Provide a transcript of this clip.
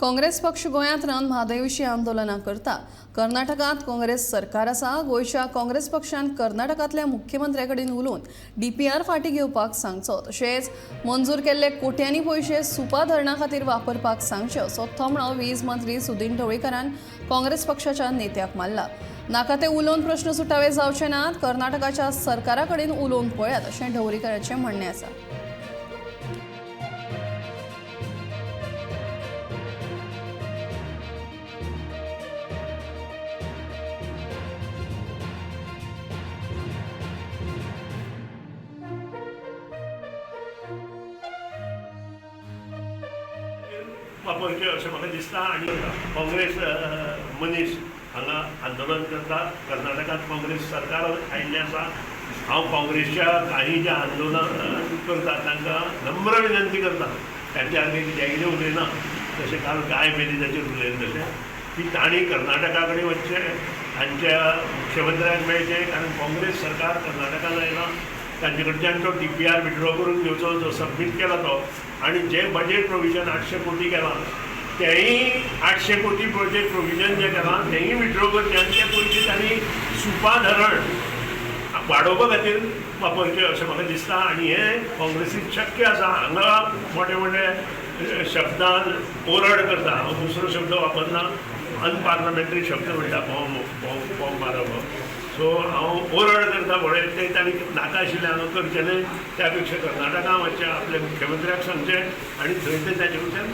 काँग्रेस पक्ष गोंयांत रावन म्हादय विशीं आंदोलनां करता. कर्नाटकांत काँग्रेस सरकार आसा. गोंयच्या काँग्रेस पक्षान कर्नाटकांतल्या मुख्यमंत्र्या कडेन उलोवन डीपीआर फाटीं घेवपाक सांगचो, तशेंच मंजूर केल्ले कोट्यांनी पयशे सुपा धरणा खातीर वापरपाक सांगचे असो थोमणो वीज मंत्री सुदिन ढवळीकारान काँग्रेस पक्षाच्या नेत्याक मारला. नाका ते उलोवन प्रश्न सुटावे जावचे नात, कर्नाटकाच्या सरकारा कडेन उलोवन पळयात अशें ढवळीकाराचें म्हणणें आसा. वापरचे अशें म्हाका दिसता. आनी काँग्रेस मनीस हांगा आंदोलन करता. कर्नाटकांत काँग्रेस सरकार आयिल्लें आसा. हांव काँग्रेसच्या काही जे आंदोलन करता तांकां नम्र विनंती करता, तांच्या आनी कित्याक कितें उलयना, तशें काल गाय मेली ताचेर उलयलें तशें की तांणी कर्नाटका कडेन वचचें, तांच्या मुख्यमंत्र्याक मेळचें, कारण काँग्रेस सरकार कर्नाटकान आयलां. तांचे कडच्यान तो डीपीआर विड्रॉ करून घेवचो जो सबमीट केला तो, आनी जें बजेट प्रोविजन 800 कोटी केलां तेंय 800 कोटी बजेट प्रोविजन जें केलां तेंय विड्रॉ करचें आनी ते पयशे तांणी सुपा धरण वाडोवपा खातीर वापरचें अशें म्हाका दिसता. आनी हें काँग्रेसीक शक्य आसा. हांगा मोठे मोठे शब्दान ओरड करता, हांव दुसरो शब्द वापरना, अनपार्लमेंटरी शब्द म्हणटा, बॉम्ब बॉम्ब बॉम्ब मारप. सो हांव ओरड करता पळय तें तांणी नाका आशिल्लें हांगा करचें न्हय. त्या पेक्षा कर्नाटका वचचें, आपल्या मुख्यमंत्र्याक सांगचें आनी थंय तें ताचे कडच्यान